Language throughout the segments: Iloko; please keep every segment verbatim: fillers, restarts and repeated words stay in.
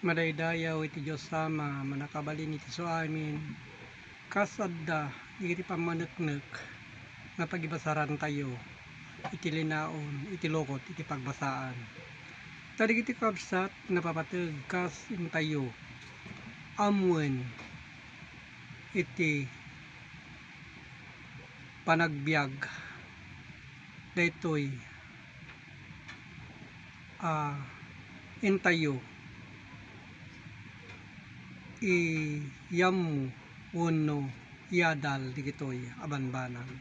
Madaydayaw iti Dios Ama, mannakabalin iti suamin, kas adda iti pammaneknek nga pagibasarantayo iti linaon iti lukot iti pagbasaan. Ta dagiti kabsat, napapateg kas intayo ammoen iti panagbiag daytoy a intayo iyammo wenno iyadal dagitoy a banbanag.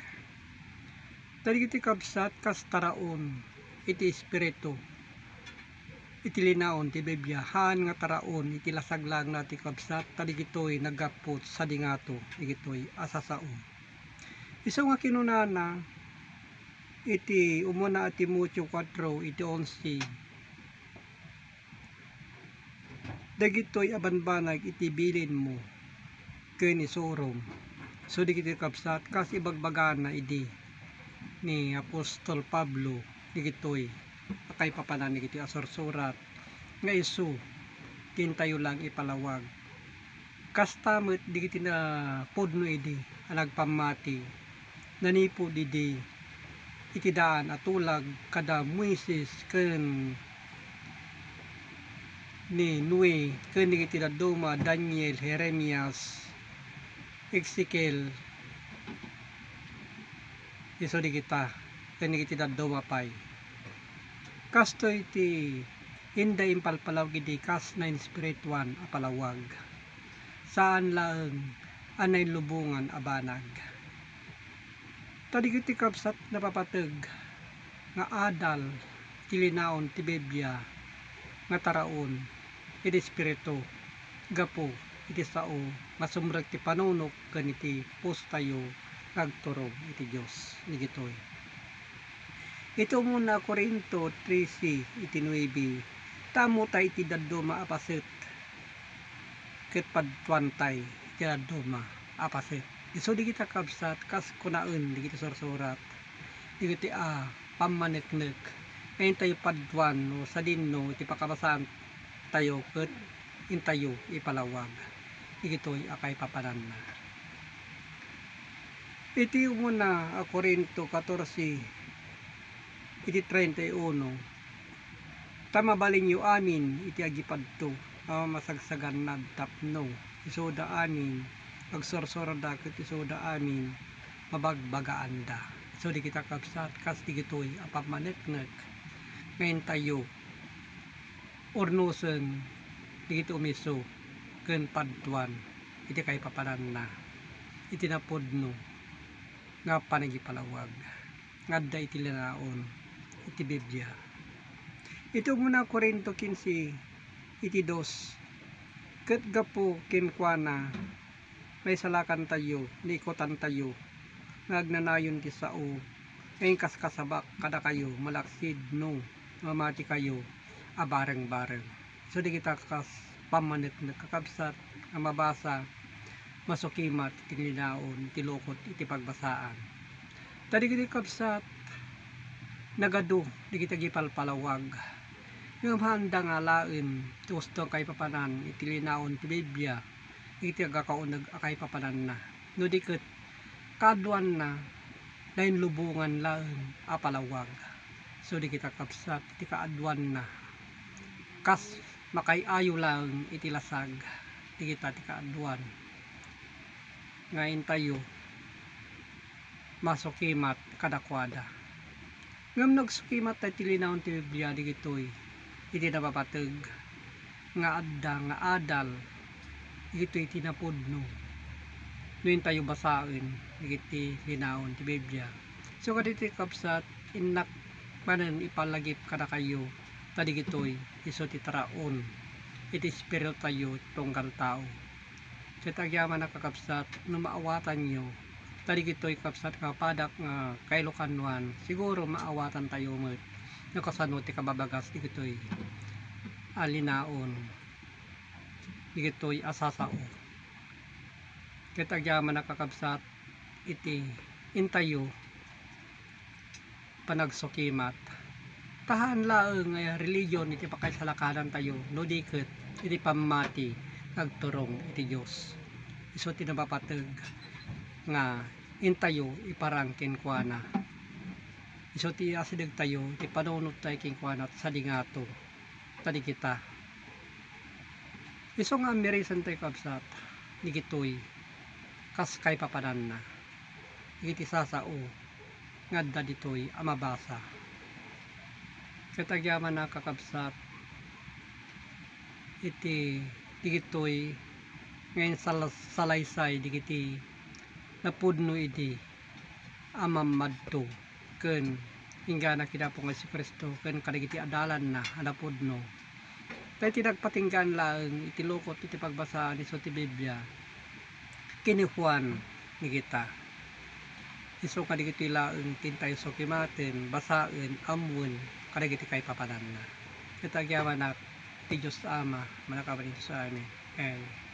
Ta dagiti kabsat, kas taraon iti espiritu iti linaon ti Biblia, haan nga taraon iti lasag laeng dagiti kabsat, ta dagitoy naggapu sadi ngato dagitoy a sasao. Isu nga kinunana iti umuna a Timoteo kuatro iti onse, dagitoy a banbanag iti bilinmo ken isurom. So, dagitoy kabsat, kas ibagbagana idi ni Apostol Pablo dagitoy a kaipapanan dagitoy a sursurat nga isu ti intayo laeng ipalawag. Kasta met dagiti napudno idi a nagpammati, nanipud idi iti daan a tulag kada Moises ken ni Noe ken dagiti dadduma, Daniel, Jeremias, Ezekiel, isu dagita ken dagiti dadduma pay. Kastoy ti inda impalpalawag idi kas nainspirituan a palawag, saan laeng a nainlubongan a banag. Ta dagiti kabsat, napapateg nga adal ti linaon ti Biblia nga taraon iti espiritu gapu iti sao nga sumrek ti panunot ken iti pusotayo nga agturong iti Dios. Dagitoy iti umuna a Corinto trese iti nuebe, ta ammota iti dadduma a paset ket padtuantay iti dadduma a paset. Isu dagita kabsat, kas kunaen dagiti sursurat, dagiti a pammaneknek nga intayo padtuan no sadinno iti pakabasaantayo ket intayo ipalawag dagitoy a kaipapananna. Iti umuna a Corinto katorse, iti treinta y uno, ta mabalinyo amin iti agipadto a mamasagsagannad tapno isuda amin agsursurada ket isuda amin mabagbagaanda. Isu dagita kabsat, kas dagitoy a pammaneknek nga intayo urnosen dagiti umiso ken padtuan iti kaipapananna iti napudno nga panagipalawag nga adda iti linaon iti Biblia. Iti umuna a Corinto kinse iti dos, ket gapu kenkuana, naisalakantayo, naikutantayo nga agnanayon ti sao nga inkaskasabak kadakayo malaksid no mamatikayo a bareng-bareng. So, dagita kas pammaneknek, kakabsat, a mabasa, masukimat iti linaon ti lukot iti pagbasaan. Ta dagiti kabsat, nagadu dagiti agipalpalawag. Ngem haanda nga alaen ti usto a kaipapanan iti linaon ti Biblia iti agkakauneg a kaipapananna. No di ket, kaaduanna, nainlubongan laeng a palawag. So, dagita kabsat, iti kaaduanna, kas makaay-ayo laeng iti lasag dagita ti kaaduan nga intayo masukimat kadakuada. Ngem nagsukimat ti linaon ti Biblia dagitoy iti napapateg nga adda nga adal dagitoy iti napudno no intayo basaen dagiti linaon ti Biblia. So, kadagiti kabsat, innak manen ipalagip kadakayo ta dagitoy isu ti taraon iti espiritutayo tunggal tao. Ket agyamanak, kakabsat, no maawatanyo, ta dagitoy, kabsat, nga padak nga kailokanuan, siguro maawatantayo met no kasano ti kababagas dagitoy a linaon, dagitoy a sasao. Ket agyamanak, kakabsat, iti intayo panagsukimat Tahaan laeng nga religion iti pakaisalakadantayo, no di ket iti pammati nga agturong iti Dios. Isu ti napapateg nga intayo iparang kenkuana. Isu ti asidegtayo iti panunottayo kenkuana sadi ngato. Kadagita. Isu nga ammirisentayo, kabsat, digitoy kas kaipapananna. Iti sasao nga adda ditoy a mabasa. Ket agyamanak, kakabsat, iti digitoy nga insal-, salaysay digiti napudno idi a mammadto ken inggana ken Apo nga Jesu-Cristo ken kadagiti adalanna a napudno. Ta iti nagpatinggaan laeng iti lukot iti pagbasaan isu ti Biblia, ken ni Juan ni kita. Isu nga digitoy laeng ti intayo sukimaten, basaen, ammoen kadagiti kaipapananna. Ket agyamanak ti Dios Ama, manakabalin sa amin. Amen.